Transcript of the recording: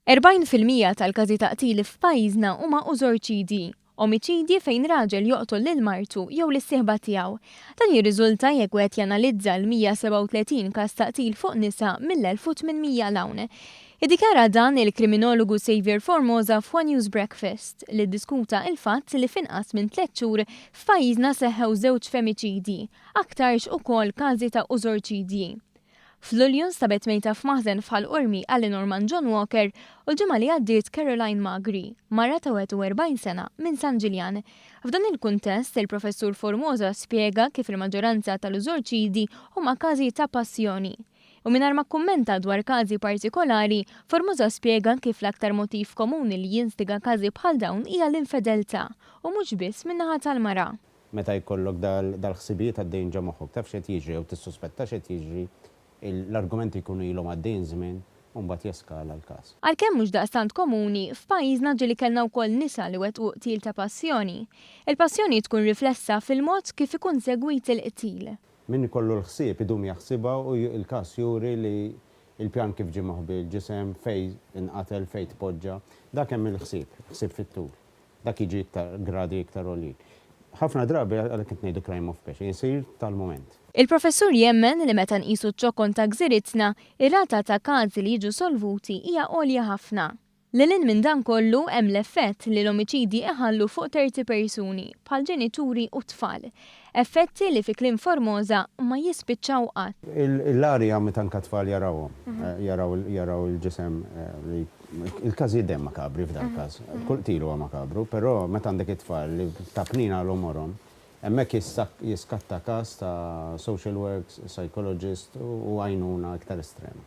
40% tal-każi ta' qtil f'pajjiżna huma użorċidji, omiċidji fejn raġel joqtol lil martu jew lis-sieħba tiegħu. Dan jirriżulta jekk wieħed janalizza l-137 każ ta' qtil fuq nisa mill-1800 'l hawn. Iddikjara dan il-kriminologu Saviour Formosa f'One News Breakfast li ddiskuta il-fatt li f'inqas minn tliet xhur f'pajjiżna seħħew żewġ femiċidji, aktarx ukoll każi ta' użorċidji. F'Lulju nstabet mejta f'maħżen f'Ħal Qormi Eleanor Mangion Walker u l-ġimgħa li għaddiet Caroline Magri, mara ta' 41 sena minn San Ġiljan. F'dan il-kuntest, il-Professur Formosa spjega kif il-maġġoranza tal-użorċidi huma każi ta' passjoni. U mingħajr ma kkummenta dwar każi partikolari, Formosa spjega kif l-aktar motiv komuni li jinstiga każi bħal dawn hija l-infedeltà, u mhux biss min-naħa tal-mara. Meta jkollok dal-ħsibijiet għaddejjin ġo moħħok, taf x'qed jiġri jew tissuspetta x'qed jiġri, l-argumenti jkunu ilhom għaddejjin żmien u mbagħad jeskala l-każ. Għalkemm mhux daqstant komuni, f'pajjiżna ġieli kellna wkoll nisa li wettqu qtil ta' passjoni. Il-passjoni tkun riflessa fil-mod kif ikun segwit il-qtil. Min ikollu l-ħsieb idum jaħsibha u l-każ juri li l-pjan kif ġie moħbi l-ġisem, fejn inqatel, fejn tpoġġa, dak hemm il-ħsieb, ħsieb fit-tul. Dak jiġi iktar gradi iktar għoljin. Ħafna drabi għalhekk qed ngħidu crime of passion, isir tal-mument. Il-Professur jemmen li meta nqisu ċ-ċokon ta' gżiritna, ir-rata ta' każi li jiġu solvuti hija għolja ħafna. Lil hinn minn dan kollu hemm l-effett li l-omiċidji iħallu fuq terzi persuni, bħal ġenituri u tfal. Effetti li fi kliem Formosa ma jispiċċaw qatt. L-arja meta anke t-tfal jarawhom, jaraw jaraw il-ġisem li il-każijiet dejjem makabri f'dan il-każ. Kull qtil huwa makabru, però meta għandek it-tfal li ta' pnin għal għomorhom, hemmhekk jiskatta każ ta' social works, psychologist u għajnuna iktar estrema.